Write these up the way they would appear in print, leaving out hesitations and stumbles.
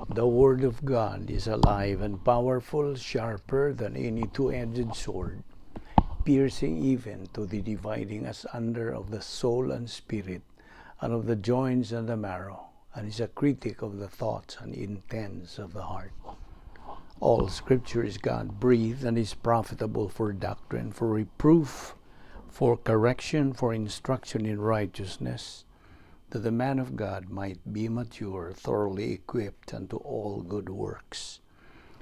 The Word of God is alive and powerful, sharper than any two-edged sword, piercing even to the dividing asunder of the soul and spirit, and of the joints and the marrow, and is a critic of the thoughts and intents of the heart. All Scripture is God breathed and is profitable for doctrine, for reproof, for correction, for instruction in righteousness, that the man of God might be mature, thoroughly equipped unto all good works.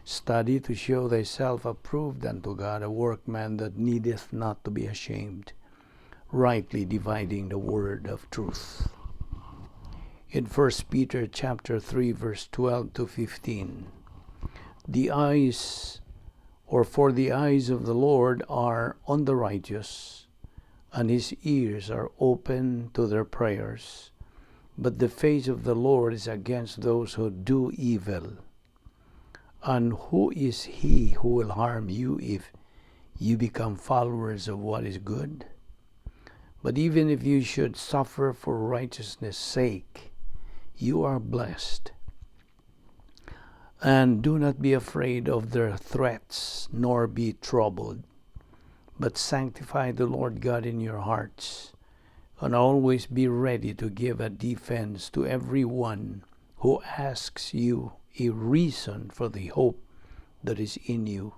Study to show thyself approved unto God, a workman that needeth not to be ashamed, rightly dividing the word of truth. In 1 Peter chapter 3 verse 12 to 15, the eyes or for the eyes of the Lord are on the righteous, and his ears are open to their prayers. But the face of the Lord is against those who do evil. And who is he who will harm you if you become followers of what is good? But even if you should suffer for righteousness' sake, you are blessed. And do not be afraid of their threats, nor be troubled, but sanctify the Lord God in your hearts, and always be ready to give a defense to every one who asks you a reason for the hope that is in you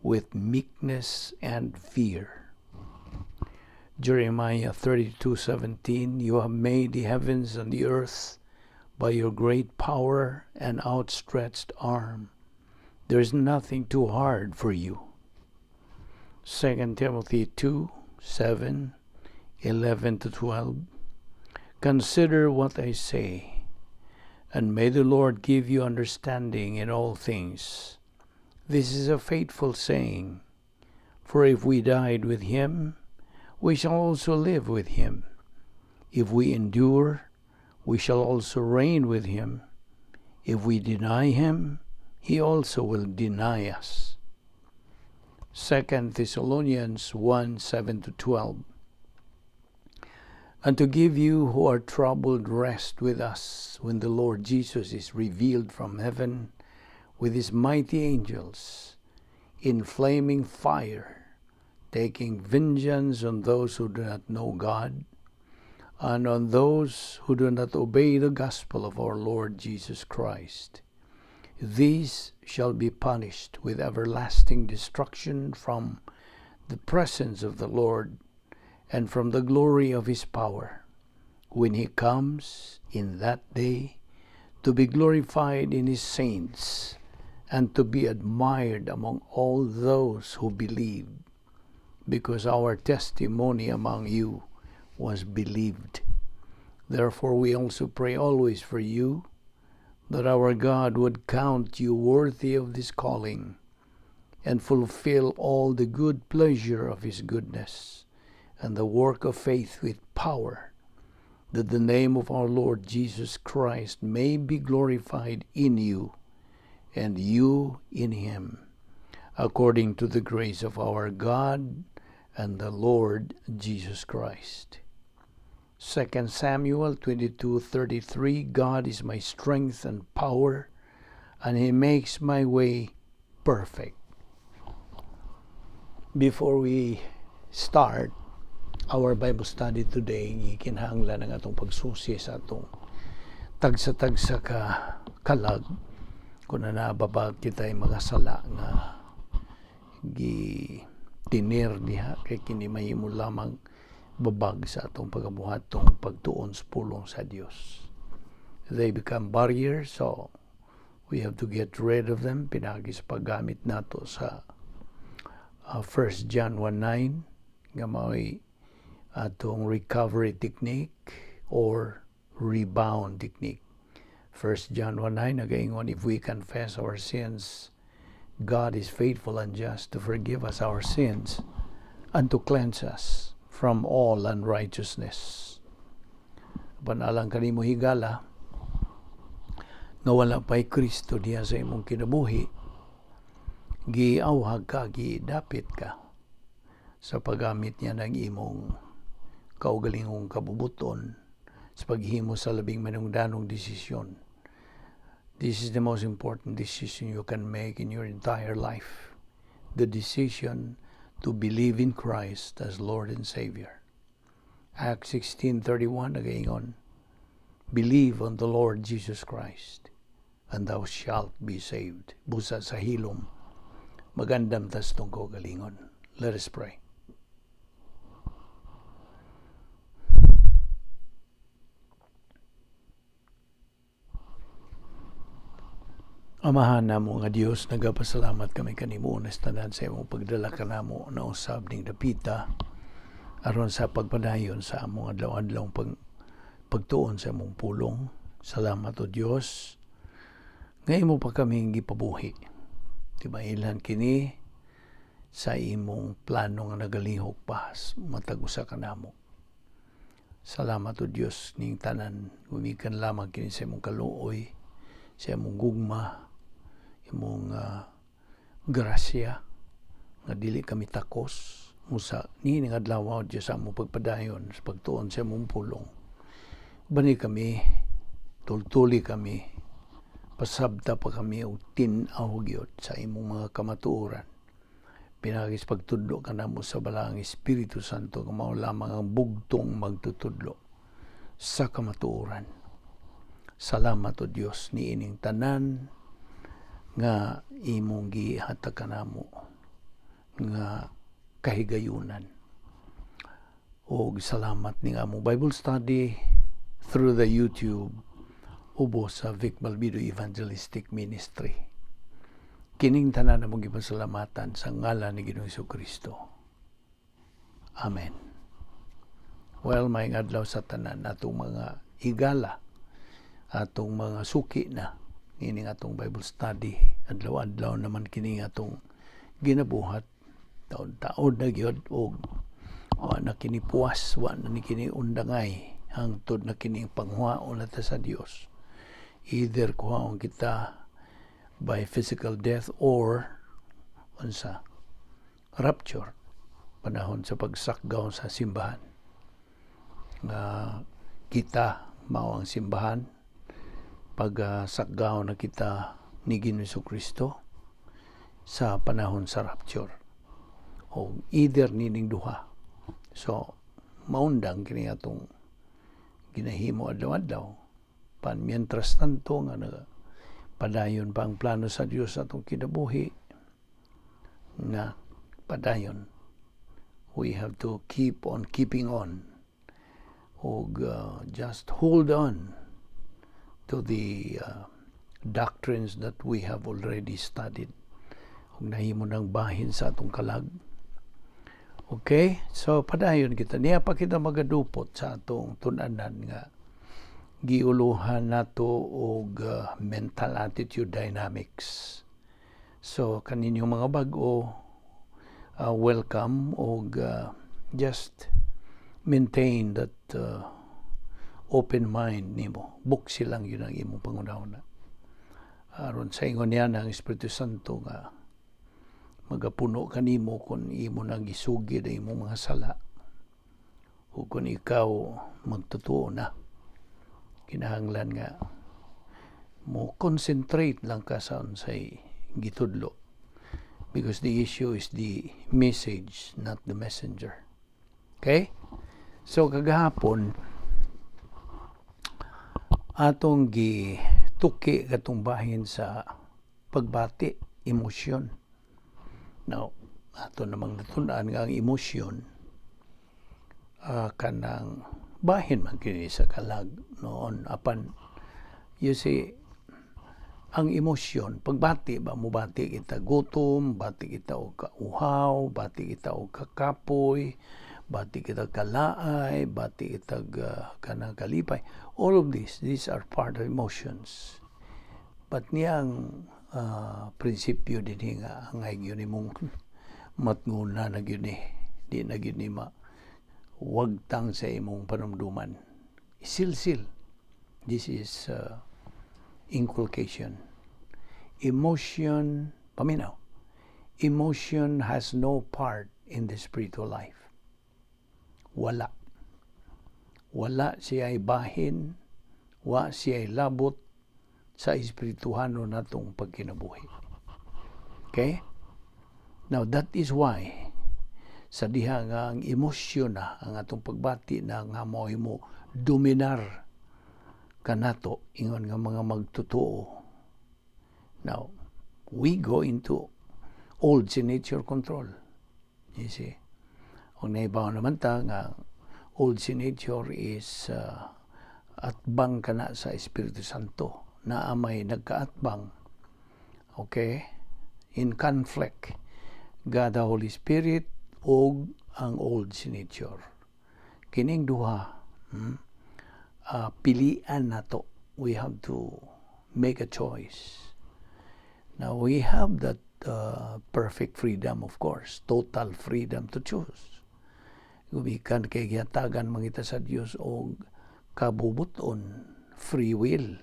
with meekness and fear. Jeremiah 32:17. You have made the heavens and the earth by your great power and outstretched arm. There is nothing too hard for you. 2 Timothy 2:7, 11 to 12. Consider what I say, and may the Lord give you understanding in all things. This is a faithful saying. For if we died with him, we shall also live with him. If we endure, we shall also reign with him. If we deny him, he also will deny us. 2 Thessalonians 1:7 to 12. And to give you who are troubled rest with us when the Lord Jesus is revealed from heaven with his mighty angels in flaming fire, taking vengeance on those who do not know God and on those who do not obey the gospel of our Lord Jesus Christ. These shall be punished with everlasting destruction from the presence of the Lord and from the glory of his power, when he comes in that day to be glorified in his saints and to be admired among all those who believe, because our testimony among you was believed. Therefore, we also pray always for you, that our God would count you worthy of this calling and fulfill all the good pleasure of his goodness and the work of faith with power, that the name of our Lord Jesus Christ may be glorified in you and you in him, according to the grace of our God and the Lord Jesus Christ. 2 Samuel 22:33. God is my strength and power, and he makes my way perfect. Before we start our Bible study today, gikinahanglan ang atong pagsusi sa atong tagsa-tagsa ka kalag kung naa ba kita'y mga sala nga gi tinir diha, kay kini mahimo lamang babag sa atong pagabuhatong pagtuon sa pulong sa Dios. They become barriers, so we have to get rid of them pinaagi sa paggamit nato sa 1 John 1:9 nga mao'y atong recovery technique or rebound technique. 1 John 1:9 nagaingon, "If we confess our sins, God is faithful and just to forgive us our sins and to cleanse us from all unrighteousness." Panalang kanimo, higala, nga wala pa'y Kristo diha sa imong kinabuhi, giawhag ka, gidapit ka sa paggamit niya ng imong kaugalingong kabubuton sa paghimo sa labing manungdanong desisyon. This is the most important decision you can make in your entire life. The decision to believe in Christ as Lord and Savior. Acts 16:31 nagaingon, "Believe on the Lord Jesus Christ, and thou shalt be saved." Busa sa hilom, magandam tas tong kaugalingon. Let us pray. Amahan namo nga Dios, nagapasalamat kami kanimo sa tanan sa imong pagdala kanamo na usab ning dapita aron sa pagpadayon sa among adlaw-adlaw pagtuon sa imong pulong. Salamat, O Dios, nga imo pa kaming gipabuhi. Tibailhan kini sa imong plano nga nagalihok pa matag usa kanamo. Salamat, O Dios, ning tanan gumikan lamang kini sa imong kaluoy, sa imong gugma, imong grasya nga dili kami takos musa niining adlaw, O Dios, sa among pagpadayon sa pagtuon sa imong pulong. Bani kami, tultuli kami, pasabta pa kami og tin-aw gyud sa imong mga kamatuoran. Pinaagi sa pagtudlo kanamo sa Balaang Espiritu Santo nga mao lamang ang bugtong magtutudlo sa kamatuoran. Salamat, O Dios, niining tanan nga imong gihatag kanamo nga kahigayunan. Og salamat ning among Bible study through the YouTube ubos sa Vic Balbido Evangelistic Ministry. Kining tanan among gipasalamatan sa ngalan ni Ginoong Kristo. Amen. Well, may adlaw sa tanan atong mga higala, atong mga suki na nining atong Bible study. Adlaw-adlaw naman kini atong ginabuhat. Taon-taon na gyud og wa na kini puwas, wa na ni kini undangay hangtod na kini panghuaon na ta sa Dios. Either kuhaon kita by physical death or unsa, rapture, panahon sa pagsakgaw sa simbahan nga kita mao ang simbahan pag sakgaw na kita ni Ginoong Kristo sa panahon sa rapture o either nining duha. So maundang kini atong ginahimo adlaw-adlaw pan mientras tanto nga padayon pa ang plano sa Dios sa atong kinabuhi na padayon. We have to keep on keeping on og just hold on to the doctrines that we have already studied ug nahimo ng bahin sa atong kalag. Okay, so padayon kita niya pa kita magadupot sa atong tun-anan nga giuluhan nato og mental attitude dynamics. So kaninyong mga bag-o, welcome og just maintain that open mind nimo. Buksi lang yun ang imong pangunahuna. Aron sa ingon niya ang Espiritu Santo nga magapuno kanimo kung imo nang gisugid ang imong mga sala o kung ikaw magtotoo na, kinahanglan nga mo concentrate lang ka sa unsay gitudlo because the issue is the message, not the messenger. Okay, so kagahapon atong gituki katong bahin sa pagbati, emosyon. Now, ato namang natun-an nga ang emosyon kanang bahin man kini sa kalag noon. Apan you see, ang emosyon, pagbati ba, mubati kita gutom, bati kita og kauhaw, bati kita og kakapoy, bati kita kalaay, bati kita kanang kalipay. All of these are part of emotions. But niyang prinsipyo din nga angay gyud nimong matnguna na gyud ni di na gyud ni ma wagtang sa imong panumduman. Isilsil. This is inculcation. Emotion, paminaw. Emotion has no part in the spiritual life. Wala. Wala siya bahin, wa siya labot. Sa espirituhano natong pagkinabuhi. Okay? Now, that is why sa diha nga ang emosyon na ang atong pagbati na nga mo mo dominar kanato ingon nga mga magtotoo. Now, we go into old sin nature control. You see? Kung naibaw naman ta nga old sin nature is atbang kana sa Espiritu Santo na may nagkaatbang, okay, in conflict, God the Holy Spirit ug ang old sin nature. Kining duha, pilian nato. We have to make a choice. Now, we have that perfect freedom, of course, total freedom to choose gumikan kay gihatagan man kita sa Dios og kabubuton, free will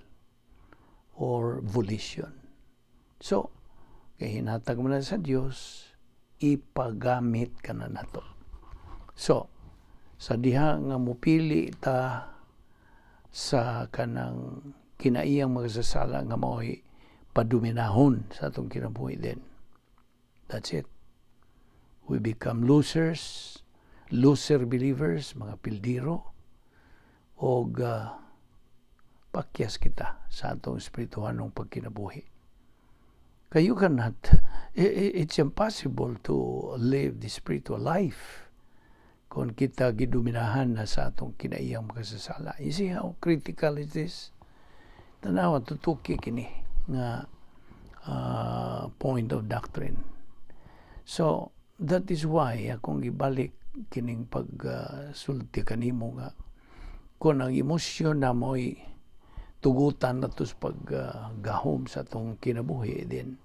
or volition. So kay hinatag mo na sa Dios, ipagamit ka na nato. So sa diha nga mupili ta sa kanang kinaiyang magsasala nga mao'y paduminahon sa atong kinabuhi, then that's it. We become losers, loser believers, mga pildiro, og pakyas kita sa atong espirituhanong pagkinabuhi. Kay you cannot, it's impossible to live the spiritual life kung kita gidominahan na sa atong kinaiyang makasasala. You see how critical is this? Tanawa, tutuki kini nga point of doctrine. So, that is why akong ibalik kining pagsulti kanimo nga kung ang emosyon na mo'y tugutan na to sa paggahom sa atong kinabuhi, then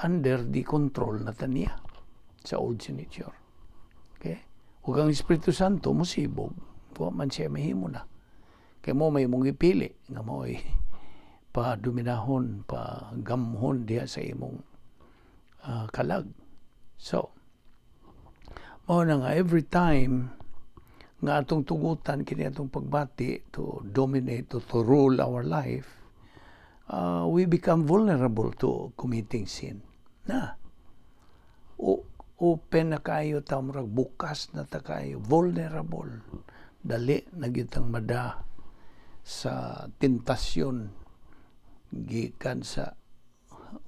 under the control na ta niya sa old sin nature. Okay? Ug ang Espiritu Santo musibog, wa man siya mahimo na. Kay mo may mong ipili nga mo'y padominahon, pagamhon diha sa imong kalag. So, mao na nga every time nga atong tugutan kini atong pagbati to dominate, to rule our life, we become vulnerable to committing sin. Na. O, open na kayo ta, murag bukas na ta kayo, vulnerable. Dali na gyud tang mada sa tentasyon gikan sa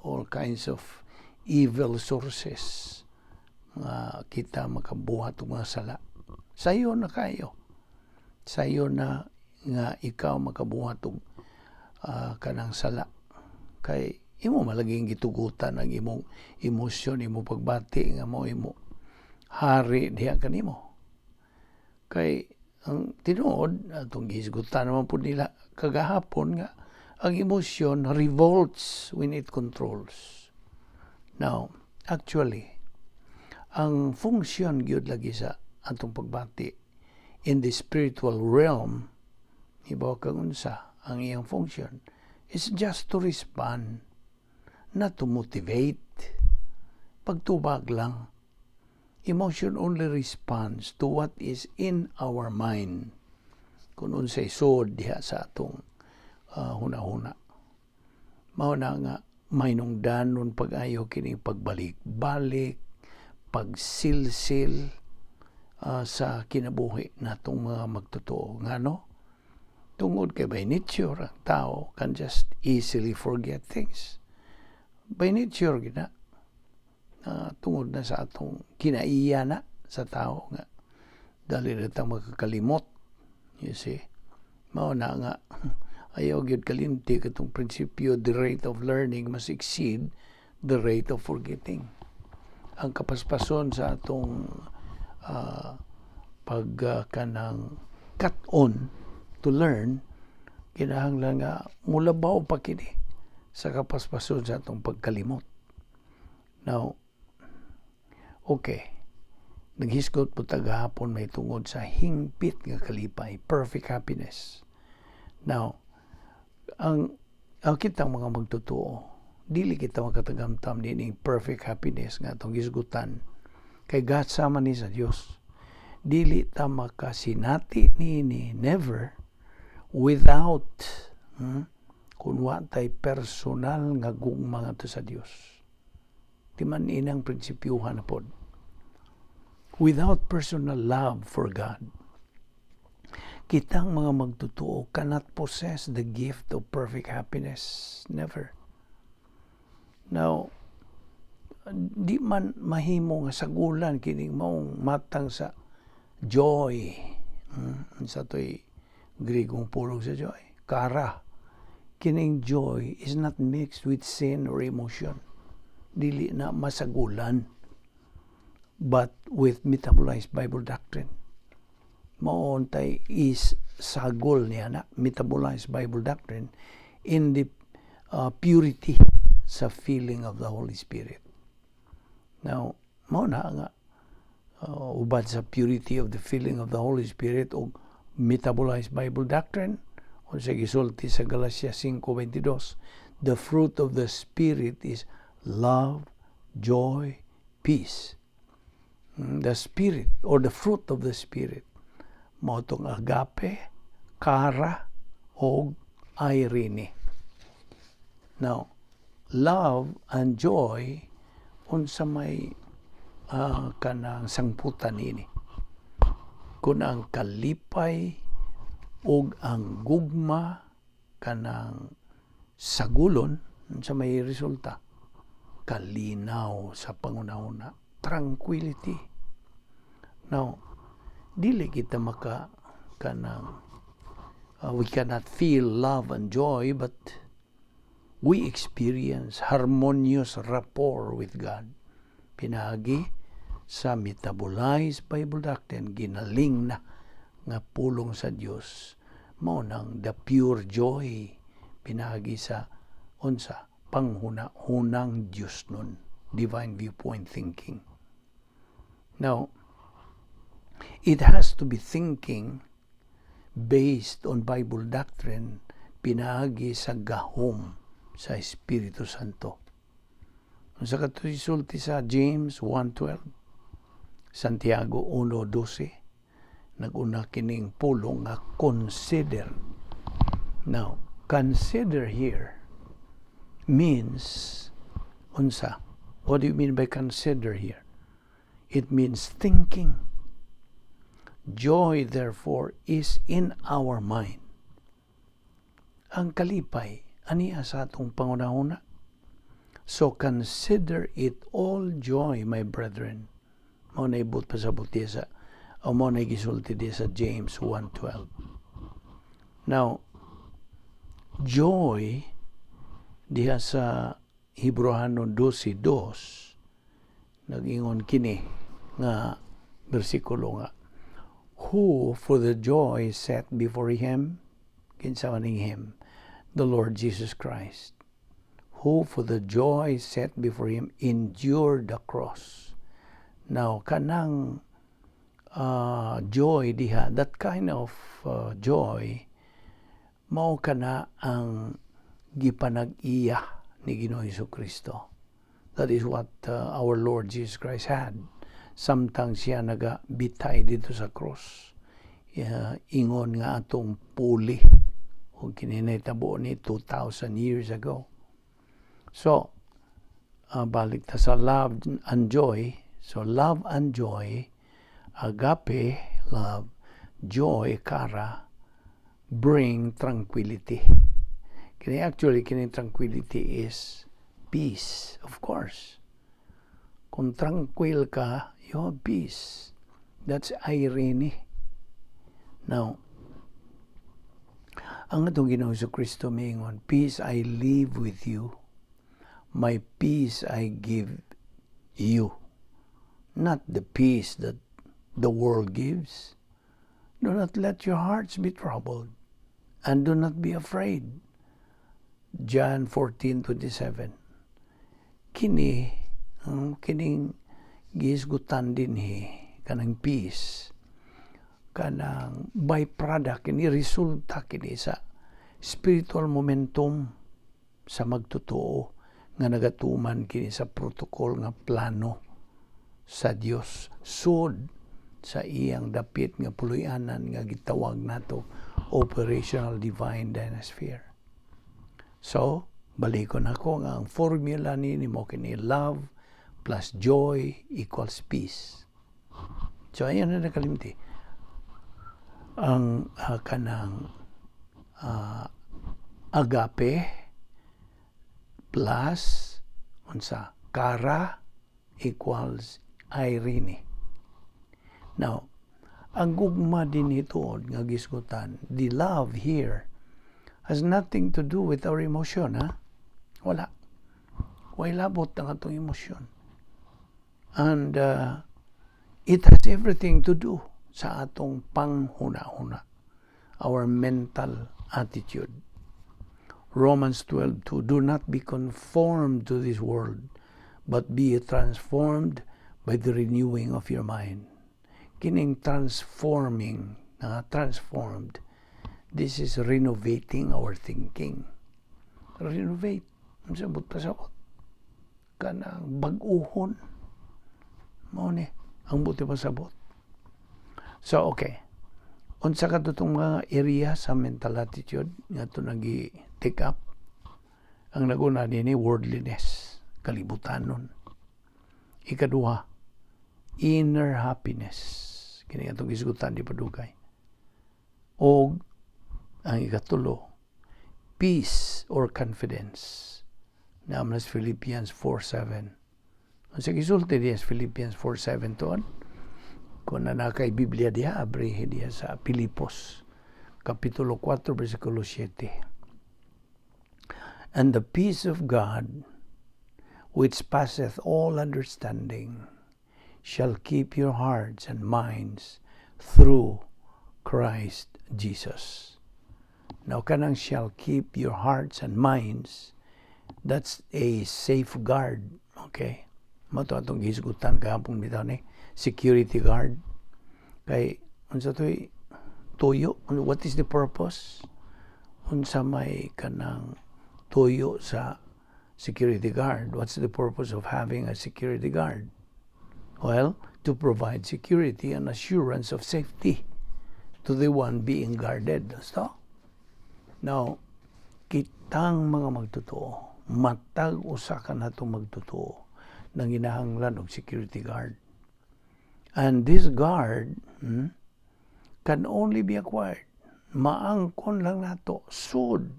all kinds of evil sources nga kita makabuhat og mga sala. Sayo na kayo. Sayo na nga ikaw makabuhat og kanang sala. Kay imo malaging gitugutan ang imong emosyon, imong pagbati nga mo imo hari diha kanimo. Kay ang tinuod atong gihisgutan naman pud nila kagahapon nga ang emosyon revolts when it controls. Now, actually, ang function gyud lagi sa atong pagbati in the spiritual realm, ibaw kang unsa ang iyang function is just to respond, not to motivate. Pagtubag lang. Emotion only responds to what is in our mind. Kung unsay sod diha sa atong hunahuna. Mao na nga mahinungdanon pag-ayo kining pagbalik-balik, pagsilsil sa kinabuhi natong mga magtotoo. Ngano? Tungod kay by nature, ang tao can just easily forget things. By nature, gina. Tungod na sa atong kinaiya na sa tao nga dali na tang makakalimot. You see? Mao na nga ayaw gyud kalimti katong prinsipyo, the rate of learning must exceed the rate of forgetting. Ang kapaspason sa atong pag kanang cut on to learn, kinahanglan nga mulabaw pa kini sa kapaspason sa atong pagkalimot. Now, okay. Naghisgot po ta gahapon may tungod sa hingpit nga kalipay, perfect happiness. Now, ang kitang mga magtotoo, dili kita makatagamtam nining perfect happiness nga atong gisgutan kay gasama ni sa Dios. Dili ta makasinati niini, never, without Kung wa tay personal nga gugma ngadto sa Dios. Di man inang prinsipyuhan na pod. Without personal love for God, kitang mga magtotoo cannot possess the gift of perfect happiness. Never. Now, di man mahimo nga sagulan kining maong matang sa joy. Sa to'y Grigong pulong sa joy. Chara. Kining joy is not mixed with sin or emotion. Dili na masagulan, but with metabolized Bible doctrine. Mao tay is sagol niya na metabolized Bible doctrine in the purity sa filling of the Holy Spirit. Now, mao na nga ubad sa purity of the filling of the Holy Spirit o metabolized Bible doctrine, unsa gisulti sa Galatia 5:22, the fruit of the Spirit is love, joy, peace. The Spirit or the fruit of the Spirit mao tong agape, chara og eirene. Now, love and joy, unsa may kanang sangputan niini? Kung ang kalipay ug ang gugma kanang sagulon, unsa may resulta? Kalinaw sa panghunahuna, tranquility. Now, dili kita maka kanang we cannot feel love and joy, but we experience harmonious rapport with God pinaagi sa metabolized Bible doctrine, ginaling na nga pulong sa Dios. Mao nang the pure joy pinaagi sa unsa? Panghuna-hunang Dios nun, divine viewpoint thinking. Now, it has to be thinking based on Bible doctrine pinaagi sa gahom sa Espiritu Santo. Unsa kato sulti sa James 1:12, Santiago 1:12? Naguna kining pulong nga "consider." Now, "consider" here means unsa? What do you mean by "consider" here? It means thinking. Joy, therefore, is in our mind. Ang kalipay, ania sa atong panghunahuna. So consider it all joy, my brethren. Mao na ibot pasabot sa o mao na gisulti di sa James 1:12. Now, joy diha sa Hebreohanon 12:2, nag-ingon kini nga bersikulo nga "who for the joy set before him." Kinsa man "him"? The Lord Jesus Christ, who for the joy set before him endured the cross. Now, kanang joy diha, that kind of joy, mao kana ang gipanag-iya ni Ginoong Kristo. That is what our Lord Jesus Christ had samtang siya nagabitay didto sa cross. Ingon nga atong puli ug kini nahitabo ni 2,000 years ago. So, balik ta sa love and joy. So, love and joy, agape, love, joy, chara, bring tranquility. Kini actually, kini tranquility is peace, of course. Kung tranquil ka, you have peace. That's eirene. Now, ang atong Ginoong Kristo miingon, "Peace I leave with you, my peace I give you." Not the peace that the world gives. Do not let your hearts be troubled and do not be afraid. John 14:27. Kini, ang kining gihisgutan dinhi kanang peace, kanang byproduct kini, resulta kini sa spiritual momentum sa magtotoo nga nagatuman kini sa protocol nga plano sa Dios sud sa iyang dapit nga puloy-anan nga gitawag nato operational divine dynasphere. So, balikon ako nga ang formula ni mao kini: love plus joy equals peace. So, ayan na nakalimti. Ang kanang agape plus unsa, chara equals eirene. Now, ang gugma dinhi tuod nga gisgutan, the love here has nothing to do with our emotion, ha? Wala. Way labot ang atong emosyon. And it has everything to do sa atong panghuna-huna, our mental attitude. Romans 12:2, "Do not be conformed to this world, but be transformed by the renewing of your mind." Kining transforming, transformed, this is renovating our thinking. Renovate. Unsa buot pasabot? Kanang bag-uhon. Mao ni ang buot pasabot. So, okay. Unsa ka itong mga area sa mental attitude nga ito nagi take up? Ang naguna nini, worldliness, kalibutanon. Ikaduha, inner happiness. Kini atong gisgutan di padugay. Og ang ikatulo, peace or confidence. Naman sa Philippians 4:7. Ang sa gisulti diya sa Philippians 4:7 tuon, kung na kay Biblia diha, abrihe diha sa Pilipos, Kapitulo 4, versikulo 7. "And the peace of God, which passeth all understanding, shall keep your hearts and minds through Christ Jesus." Now, kanang "shall keep your hearts and minds," that's a safeguard. Okay? Mao to atong gihisgutan gahapon bitaw ni security guard. Kay unsa to'y tuyo? What is the purpose? Unsa may kanang tuyo sa security guard? What's the purpose of having a security guard? Well, to provide security and assurance of safety to the one being guarded. So, now, kitang mga magtotoo, matag usa ka nato magtotoo nanginahanglan og security guard. And this guard can only be acquired. Maangkon lang nato sud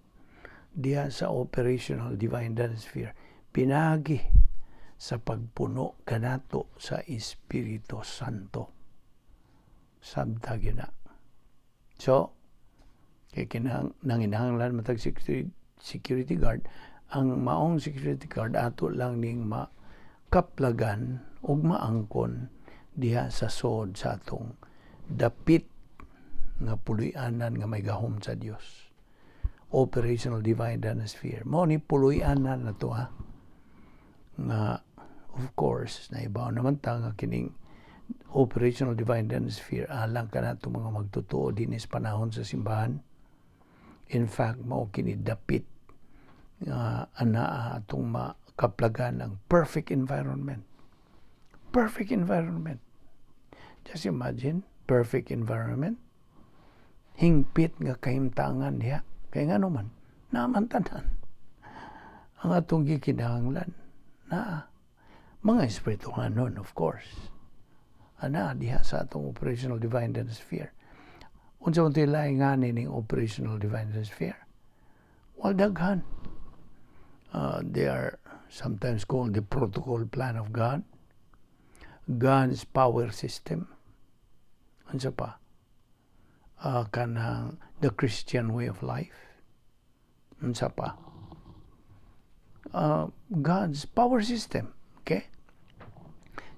diha sa operational divine sphere. Pinagi sa pagpuno kanato sa Espiritu Santo. Sabta gyud na. So, kay kinahang nanginahanglan matag security guard, ang maong security guard ato lang ning makaplagan ug maangkon diha sa sod sa atong dapit nga puloy-anan nga may gahom sa Dios. Operational divine sphere. Mao ni puloy-anan na to, ha. Nga of course, naibaw naman ta nga kining operational divine sphere alang kanato mga magtotoo dinis panahon sa simbahan. In fact, mao kini dapit nga anaa atong makaplagan ang perfect environment. Perfect environment. Just imagine, perfect environment. Hingpit nga kahimtangan diha. Kay ngano man, naman tanan ang atong gikinahanglan. Na mga espirituhanon, of course. Ana diha sa atong operational divine sphere. Unsa man to'y laing ngani ning operational divine sphere? Well, daghan. They are sometimes called the protocol plan of God, God's power system. Unsa pa? Kanang the Christian way of life. Unsa pa? God's power system. Okay?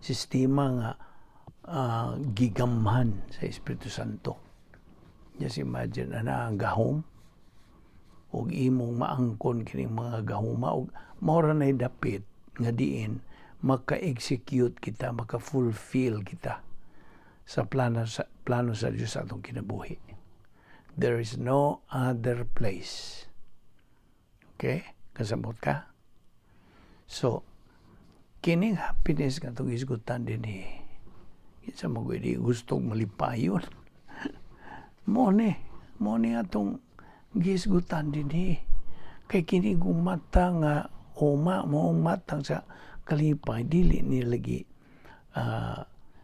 Sistema nga gigamhan sa Espiritu Santo. Just imagine, ana ang gahom ug imong maangkon kining mga gahuma ug mao ra nay dapit nga diin maka-execute kita, maka-fulfill kita sa plano sa Dios sa atong kinabuhi. There is no other place. Okay? Kasabot ka? So, kining happiness nga itong isgutan dinhi, kinsa mo di gustong malipayon? Mo ni atong gisgutan dinhi. Kay kini mata nga uma maong matang sa kalipay, dili ni lagi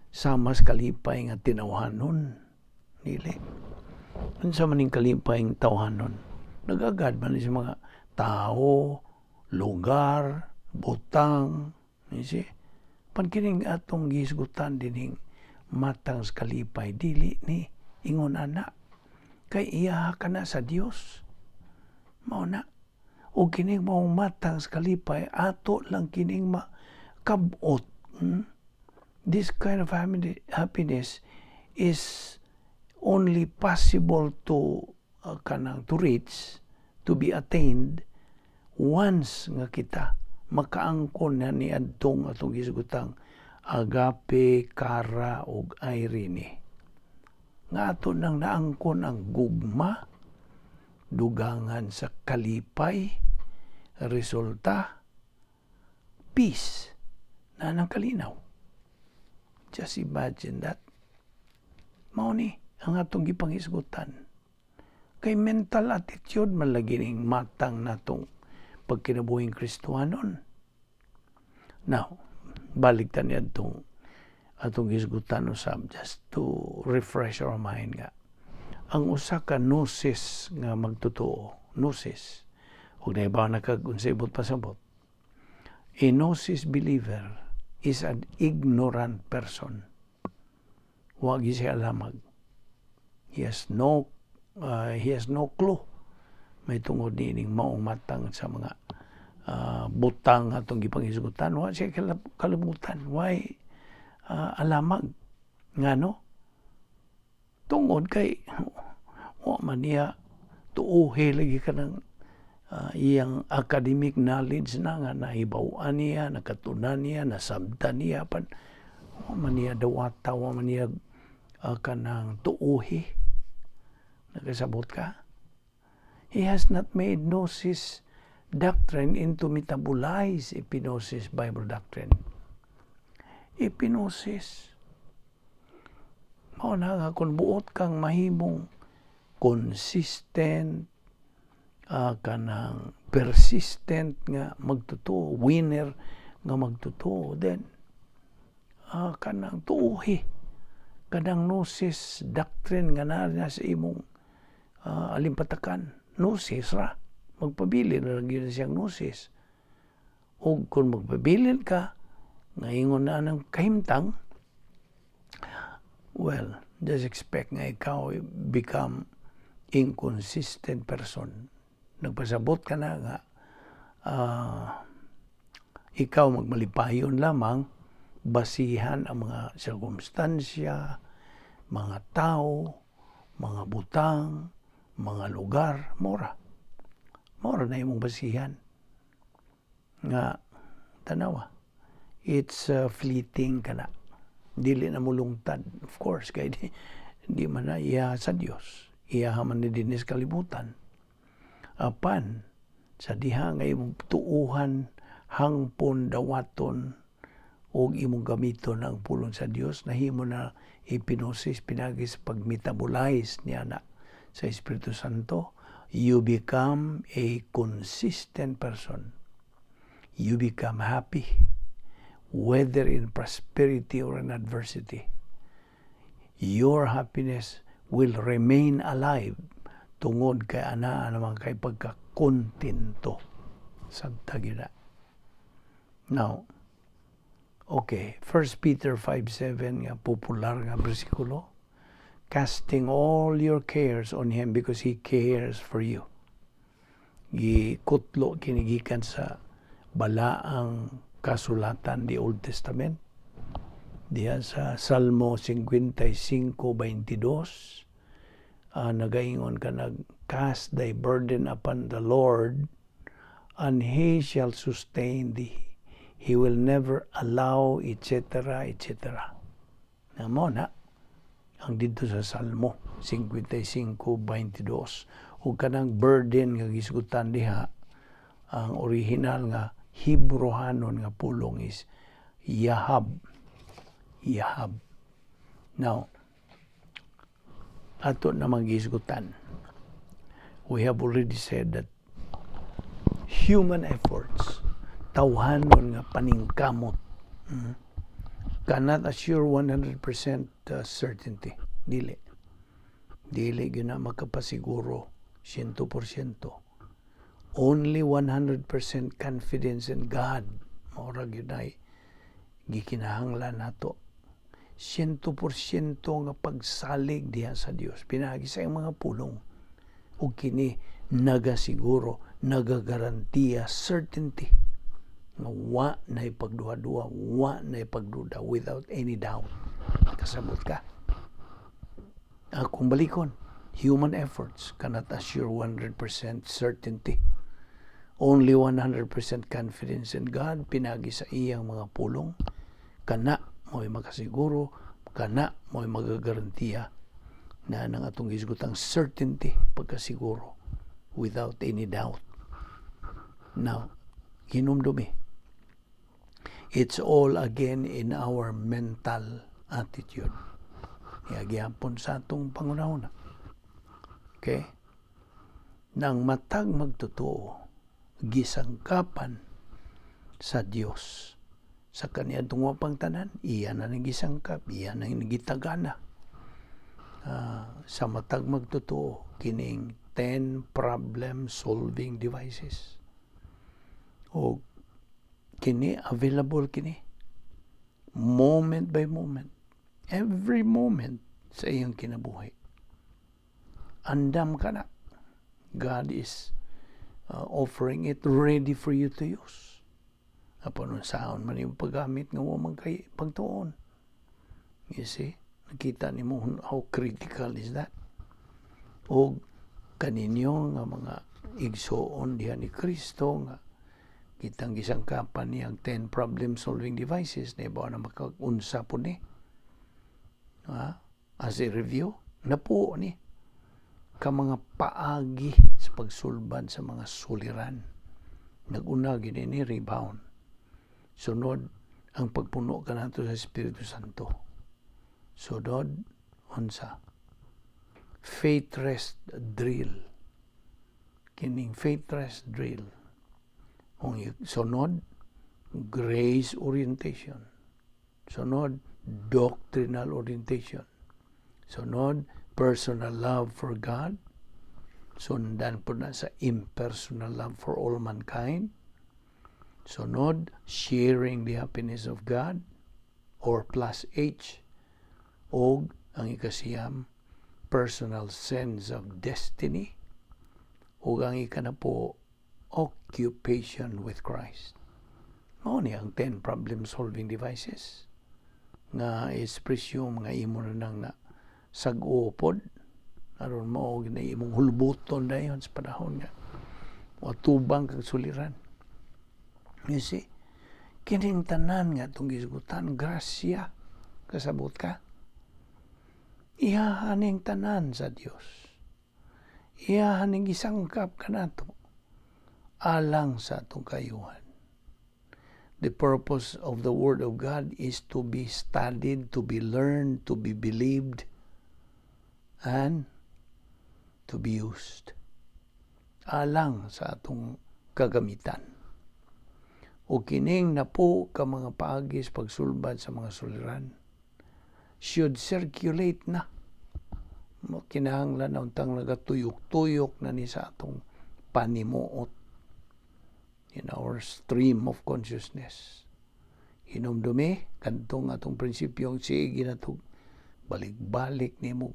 sama sa kalipay nga tinawhanon. Dili. Unsa man ning kalipay nga tawhanon? Nagagad man ni sa mga tao, lugar, butang, you see? Pan kining atong gihisgutan dining matang sa kalipay, dili ni ingon ana. Kay iya ka na sa Dios. Mao na. O kining maong matang sa kalipay, ato lang kining makabot. This kind of happiness is only possible to kanang to reach, to be attained once nga kita makaangkon na ni adtong atong gisgutang agape, chara ug eirene. Nga ato nang naangkon ang gugma, dugangan sa kalipay, resulta, peace, na nang kalinaw. Just imagine that. Mao ni ang atong gipanghisgutan. Kay mental attitude man lagi ning matang natong pagkinabuhing Kristohanon. Now, balik ta niadtong atong hisgutan usab, just to refresh our mind nga ang usa ka gnosis nga magtotoo, gnosis, ug naibaw na kag unsay ibot pasabot, a gnosis believer is an ignorant person. Wa gyud siya alamag. He has no clue may tungod niining maong matang sa mga butang atong gipanghisgutan. Wa siya kalibutan, why alamag. Ngano? Tungod kay wa man niya tuuhi lagi kanang iyang academic knowledge na nga nahibaw-an niya, nakatunan niya, nasabtan niya, pan wa man niya dawata, wa man niya kanang tuuhi. Nakasabot ka? He has not made gnosis doctrine into metabolize epignosis Bible doctrine. Epignosis. Mao na nga kung buot kang mahimong consistent, kanang persistent nga magtotoo, winner nga magtotoo, then kanang tuuhi kanang gnosis doctrine nga naa na sa imong alimpatakan. Gnosis ra, magpabilin na lang yun siyang gnosis. O kung magpabilin ka nga ingon na ng kahimtang, well, just expect nga ikaw become inconsistent person. Nagpasabot ka na nga ikaw magmalipayon lamang basihan ang mga sirkumstansya, mga tao, mga butang, mga lugar, mora. Mora na imong basihan. Nga, tanawa, it's fleeting ka na. Dili na mulungtad. Of course, kay di man na iya sa Dios. Iya man ni dinis kalibutan. Apan, sa diha nga imong tuuhan, hangpon, dawaton, o imong gamiton ang pulong sa Dios, nahimo na epignosis pinaagi sa pag-metabolize niya na sa Espiritu Santo, you become a consistent person. You become happy, whether in prosperity or in adversity. Your happiness will remain alive tungod kay anaa naman kay pagkakontento. Sabta gyud na. Now, okay, 1 Peter 5:7 nga popular nga bersikulo, casting all your cares on Him because He cares for you. Gikutlo kini gikan sa balaang kasulatan, the Old Testament. Diya sa Salmo 55:22, nagaingon ka nag "Cast thy burden upon the Lord and He shall sustain thee. He will never allow," etc., etc. Na mo na ang didto sa Salmo 55:22. Ug kanang burden nga gisgutan diha, ang original nga Hebrehanon nga pulong is Yahab. Yahab. Now, ato namang gisgutan. We have already said that Human efforts, tawhanon nga paningkamot, cannot assure 100% certainty. Dili. Dili gyud na makapasiguro 100%. Only 100% confidence in God. Mao ra gyud ay gikinahanglan nato. 100% nga pagsalig diha sa Dios pinaagi sa iyang mga pulong, ug kini nagasiguro, nagagarantiya, certainty nga wa na pagduha-duha, wa na pagduda, without any doubt. Kasabot ka? Akong balikon, human efforts cannot assure 100% certainty. Only 100% confidence in God pinaagi sa iyang mga pulong, kana mo'y makasiguro, kana mo'y magagarantiya na nang atong gisgutang certainty, pagkasiguro, without any doubt. Now, hinumdumi, it's all again in our mental attitude. Gihapon sa atong pangunahuna. Okay? Nang matag magtotoo, gisangkapan sa Dios sa kaniadtong wapang tanan, iya na nang gisangkap, iya na gitagana. Sa matag magtotoo, kining 10 problem solving devices. O kini available kini moment by moment, every moment sa iyang kinabuhi. Andam ka na. God is offering it ready for you to use. Apan unsaon man yung paggamit nga wa man kay pagtuon? You see? Nakita nimo how critical is that? O kaninyo nga mga igsuon diha ni Kristo nga kitang gisangkapan niya ang 10 problem solving devices na ibaw na makaunsa po ni. Ha? As a review, napuo ni ka mga paagi sa pagsulbad sa mga suliran. Nag-una gini ni rebound. Sunod, ang pagpuno kanato sa Espiritu Santo. Sunod, unsa? Faith rest drill. Kining faith rest drill. Kung sunod, grace orientation. Sunod, doctrinal orientation. Sunod, personal love for God. Sundan po na sa impersonal love for all mankind. Sunod, sharing the happiness of God or plus H. Og ang ikasiyam, personal sense of destiny. Og ang ikanapo, occupation with Christ. Mao ni ang 10 problem-solving devices nga is presume nga imo na nang na sag-o pod aron mao na imong hulbuton dayon sa panahon nga watubang kag suliran. You see, kining tanan nga atong gisgutan, grasya. Kasabot ka? Iyahaning tanan sa Dios, iyahaning gisangkap kanato alang sa atong kayuhan. The purpose of the Word of God is to be studied, to be learned, to be believed, and to be used. Alang sa atong kagamitan. O kining napo ka mga paagi sa pagsulbad sa mga suliran should circulate na. Kinahanglan na untang nagatuyok-tuyok na ni sa atong panimuot, in our stream of consciousness. Hinumdumi, kantong atong prinsipyong sige na to, balik-balik nimo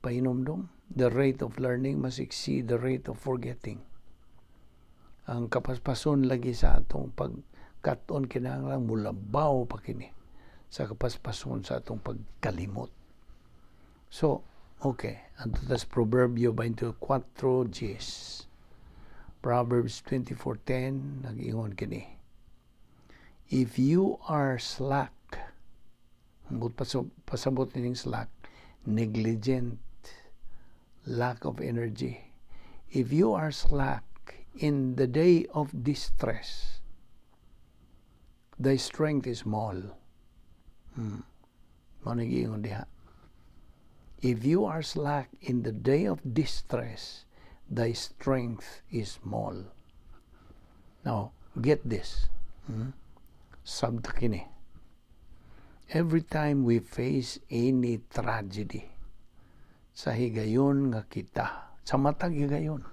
pahinumdum, the rate of learning must exceed the rate of forgetting. Ang kapaspason lagi sa atong pagkat-on kinahanglan mulabaw pa kini sa kapaspason sa atong pagkalimot. So, okay, adto tas Proverbio 24:10. Proverbs 24:10 nag-ingon kini. If you are slack, ambot pasabot nining slack, negligent, lack of energy. If you are slack in the day of distress, thy strength is small. Mao nag-iingon diha. If you are slack in the day of distress, thy strength is small. Now, get this. Sabta kini. Every time we face any tragedy, sa higayon nga kita, sa matag higayon,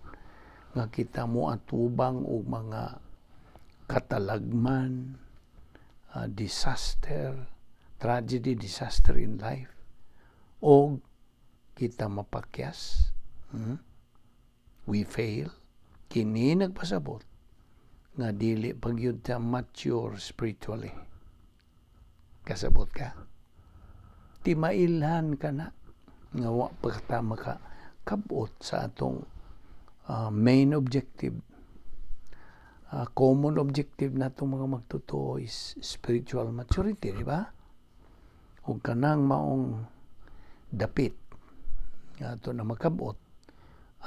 nga kita mo atubang og mga katalagman, disaster, tragedy, disaster in life, o kita mapakyas, we fail, kini nagpasabot nga dili pa gyud ta mature spiritually. Kasabot ka? Ti mailhan ka na nga wa pa ta makakabot sa atong main objective. Common objective natong mga magtotoo is spiritual maturity, di ba? Ug kanang maong dapit nga ato na makabot,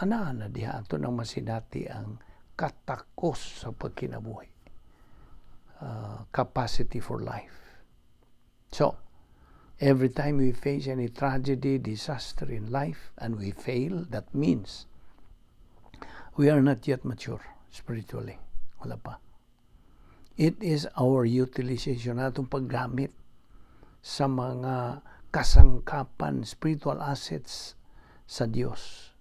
ana na diha ato nang masinati ang katakos sa pagkinabuhi. Capacity for life. So, every time we face any tragedy, disaster in life, and we fail, that means we are not yet mature spiritually. Wala pa. It is our utilization, atong paggamit sa mga kasangkapan, spiritual assets sa Dios.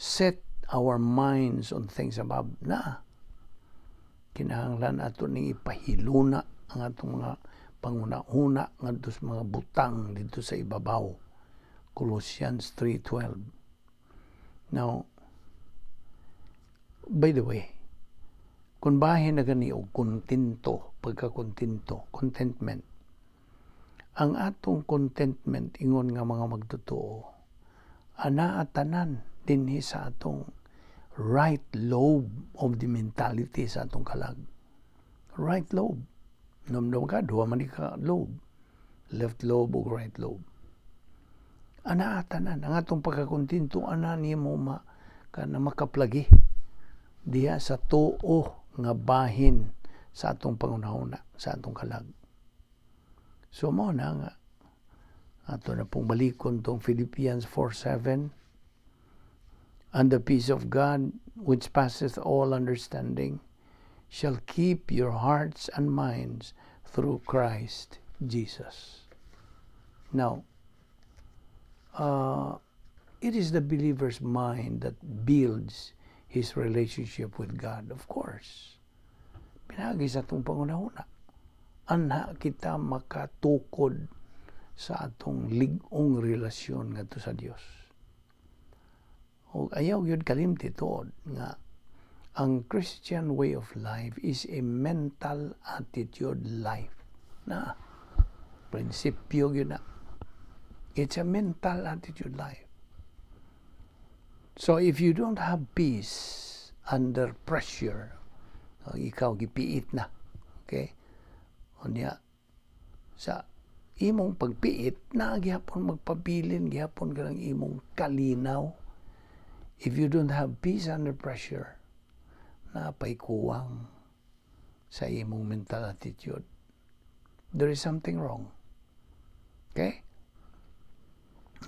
Set our minds on things above na kinahanglan ato ning ipahiluna ang atong mga panguna-una ngadto sa mga butang didto sa ibabaw. Colossians 3:12. Now, by the way, kung bahin na gani og kontento, pagkakontento, contentment, ang atong contentment ingon nga mga magtotoo, ana tanan dinhi sa atong right lobe of the mentality sa atong kalag. Right lobe. Namdam ka, duha man ka lobe. Left lobe ug right lobe. Ana tanan ang atong pagkakontento, ana nimo ma kana makaplagi diha sa tuo nga bahin sa atong pangunahuna, sa atong kalag. So mo na nga ato na pong balikon tong Philippians 4:7: "And the peace of God, which passeth all understanding, shall keep your hearts and minds through Christ Jesus." Now, it is the believer's mind that builds his relationship with God, of course. Pinagi sa atong pangunahuna. Anha kita makatukod sa atong lig-ong relasyon ngadto sa Dios. O ayaw gyud kalimti tuod nga ang Christian way of life is a mental attitude life. Na prinsipyo gyud na. It's a mental attitude life. So if you don't have peace under pressure, ikaw gipiit na. Okay? Unya sa imong pagpiit na gihapon magpabilin gihapon ka imong kalinaw. If you don't have peace under pressure, napay kuwang sa imong mental attitude. There is something wrong. Okay?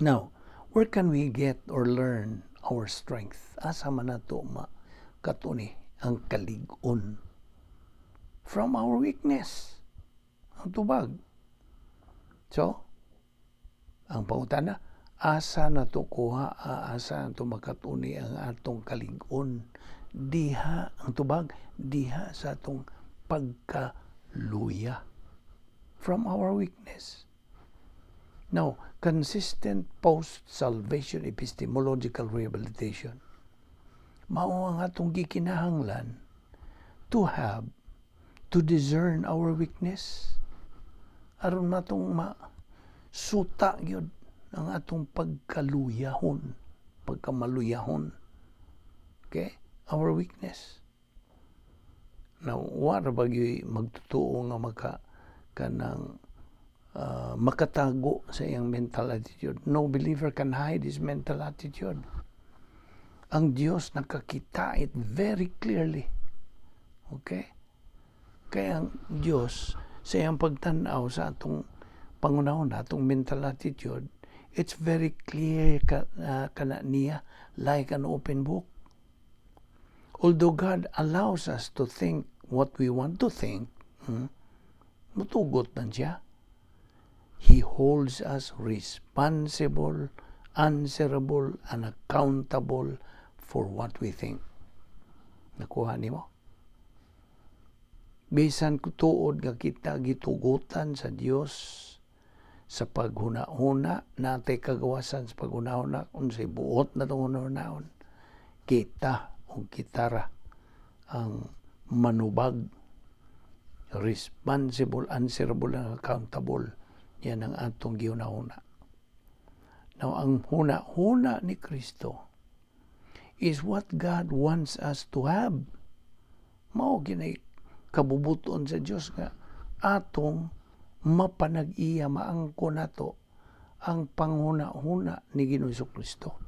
Now, where can we get or learn our strength? Asa man nato makatuni ang kalig-on? From our weakness. Ang tubag. So, ang pangutana, asa na to kuha, asa na to makatuni ang atong kalig-on? Diha, ang tubag, diha sa atong pagkaluya. From our weakness. Now, consistent post-salvation epistemological rehabilitation. Mao ang atong gikinahanglan to have to discern our weakness aron matong masuta gyud ang atong pagkaluyahon, pagkamaluyahon. Okay? Our weakness. Now, wala ba gyud magtotoo nga maka kanang makatago sa iyang mental attitude? No believer can hide his mental attitude. Ang Diyos nakakita it very clearly. Okay? Kaya ang Diyos sa iyang pagtanaw sa atong pangunahon, atong mental attitude, it's very clear kana niya, like an open book. Although God allows us to think what we want to think, mutugot man siya. He holds us responsible, answerable, and accountable for what we think. Nakuha nimo? Bisan tuod nga kita gitugutan sa Dios sa paghuna-huna, natay kagawasan sa paghuna-huna, unsay buot na itong hunahunahon, kita o kitara ang manubag, responsible, answerable, and accountable. Yan ang atong gihuna-huna. Now, ang huna-huna ni Kristo is what God wants us to have. Mao gyud nay kabubuton sa Dios nga atong mapanag-iya, maangko nato ang panghuna-huna ni Ginoong Kristo.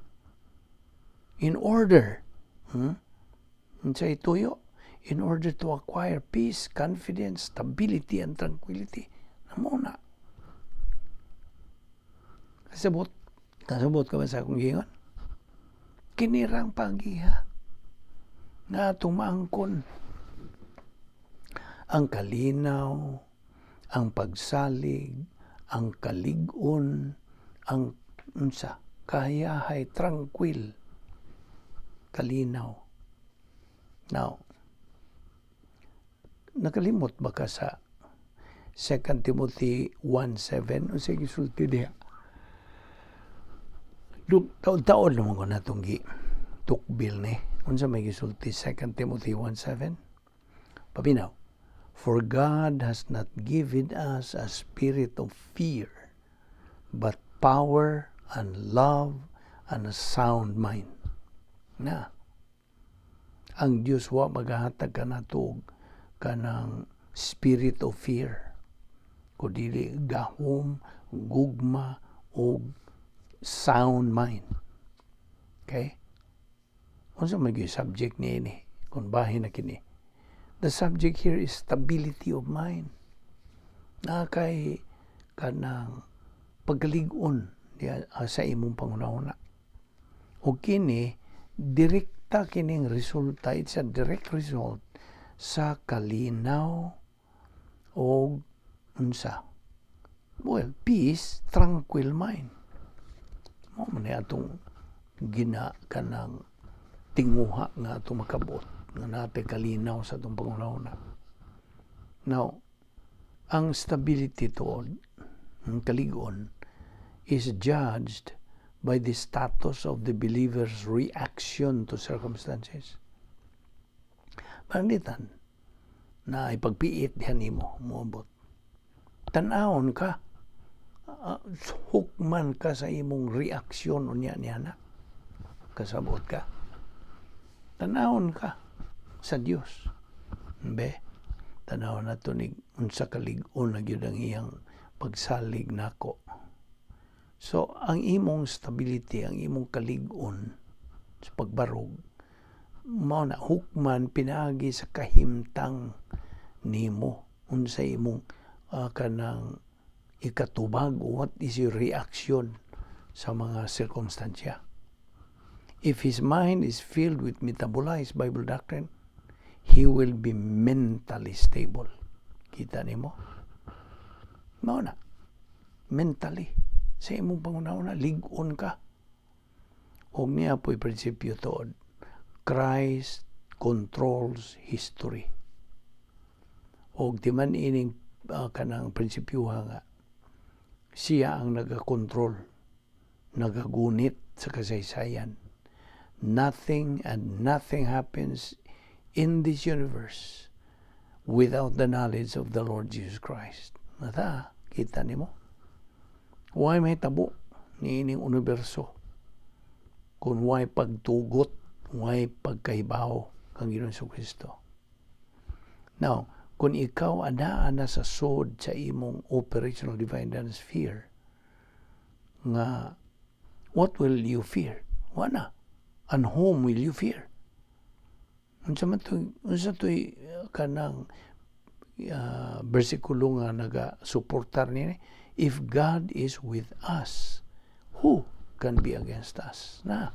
In order, unsay tuyo? In order to acquire peace, confidence, stability, and tranquility. Namo na. Kasabot, kasabot ka ba sa akong giingon? Kinirang pagiha nga atong maangkon ang kalinaw, ang pagsalig, ang kalig-on, ang unsa, kahayahay, tranquil, kalinaw. Now, nakalimot ba ka sa 2 Timothy 1:7? Unsa gisulti diha? Taon-taon naman ko natong gi tukbil ni. Unsa may gisulti 2 Timothy 1:7? Paminaw. "For God has not given us a spirit of fear, but power and love and a sound mind." Na. Ang Dios wa maghahatag kanato og kanang spirit of fear, kundili gahom, gugma ug sound mind. Okay? Unsa may subject niini kung bahin na kini? The subject here is stability of mind. Na kay kanang pagkalig-on diya, sa imong panghunahuna. O kini direkta kining resulta, it's a direct result sa kalinaw o unsa? Well, peace, tranquil mind. Mao man ni atong gina kanang tinguha nga atong makabot nga natay kalinaw sa atong panghunahuna. Now, ang stability tuod, ang kalig-on, is judged by the status of the believer's reaction to circumstances. Pananglitan, na ipagpiit diha nimo moabot. Tan-awon ka, hukman ka sa imong reaksyon unya niya na. Kasabot ka. Tan-awon ka sa Dios. Be, tan-awon nato ni unsa kalig-on na gyud ang iyang pagsalig nako. So, ang imong stability, ang imong kalig-on sa pagbarog, mao na hukman pinaagi sa kahimtang nimo, unsa imong kanang ikatubag, what is your reaction sa mga sirkumstansya. If his mind is filled with metabolized Bible doctrine, he will be mentally stable. Kita nimo? Mao na. Mentally. Sa imong panghunahuna, lig-on ka. Og niya po'y prinsipyo tuod. Christ controls history. Og di man ining kanang prinsipyuha nga siya ang nagakontrol, nagagunit sa kasaysayan. Nothing and nothing happens in this universe without the knowledge of the Lord Jesus Christ. Nata, kita nimo? Way mahitabo niining universo kung way pagtugot, way pagkahibaw kang Ginoong Kristo. Now, kung ikaw anaa na sa sod sa imong operational divine sphere, nga what will you fear? Wala. And whom will you fear? Unsa man to, unsa to'y kanang bersikulo nga naga-suportar niini? "If God is with us, who can be against us?" Na.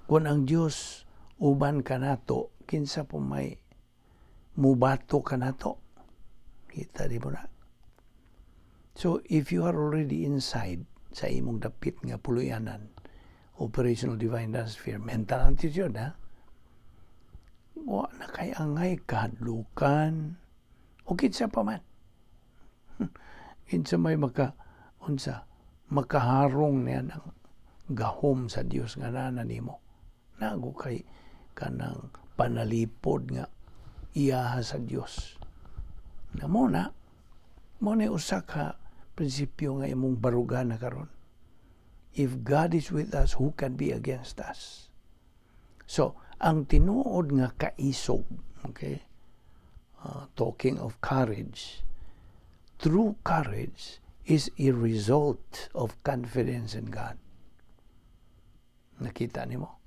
Kung ang Dios Uban kanato, kinsa pa may mubato kanato? Kita di mo na? So, if you are already inside sa imong dapit nga puluyanan, operational divine sphere, mental attitude, ha? Wa na kay angay kahadlukan o kinsa pa man. Kinsa may maka unsa makaharong niya ng gahom sa Dios nga naa nimo. Nago kay kanang panalipod nga iyaha sa Dios. Na mo na usa ka prinsipyo nga imong barugan na karon. If God is with us, who can be against us? So, ang tinuod nga kaisog, okay? Talking of courage, true courage is a result of confidence in God. Nakita nimo?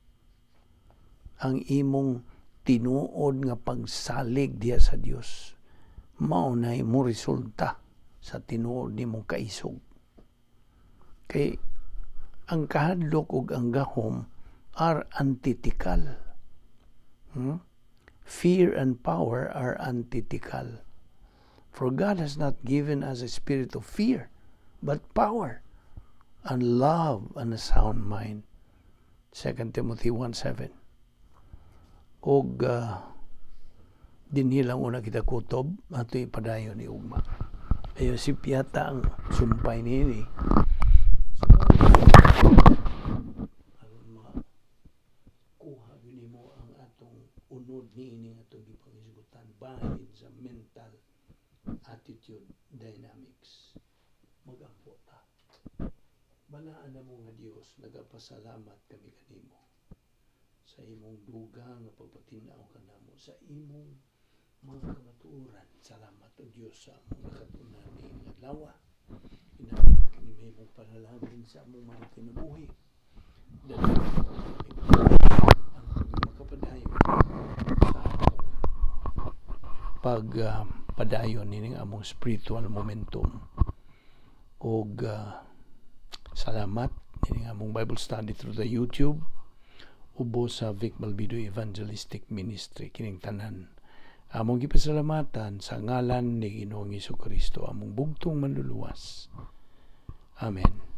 Ang imong tinuod nga pagsalig diya sa Dios, mao na mo resulta sa tinuod nimong kaisog. Kay ang kahadlok ug ang gahom are antithetical. Fear and power are antithetical. For God has not given us a spirit of fear, but power and love and a sound mind. 2 Timothy 1:7. Og dinhi lang una kita kutob, ato ipadayon ni ugma. Ayo si Piata ang sumpay niini. So, aron makuha gyud nimo ang atong unod niini atong gipangisgutan bahin sa mental attitude dynamics. Magampo ta. Balaan na mo nga Dios, nagapasalamat kami kanimo sa imong dugang nga pagpatinaw kanamo sa imong mga kamatuoran. Salamat o Dios sa among nakatunan ni adlaw. Hinahanglan kini imong panalangin sa among mga kinabuhi. Dali ang makapadayon sa pag padayon nining among spiritual momentum og salamat nining among Bible study through the YouTube ubo sa Vic Malvido Evangelistic Ministry. Kining tanan among gipasalamatan sa ngalan ni Ginoong Kristo, among bugtong Manluluwas. Amen.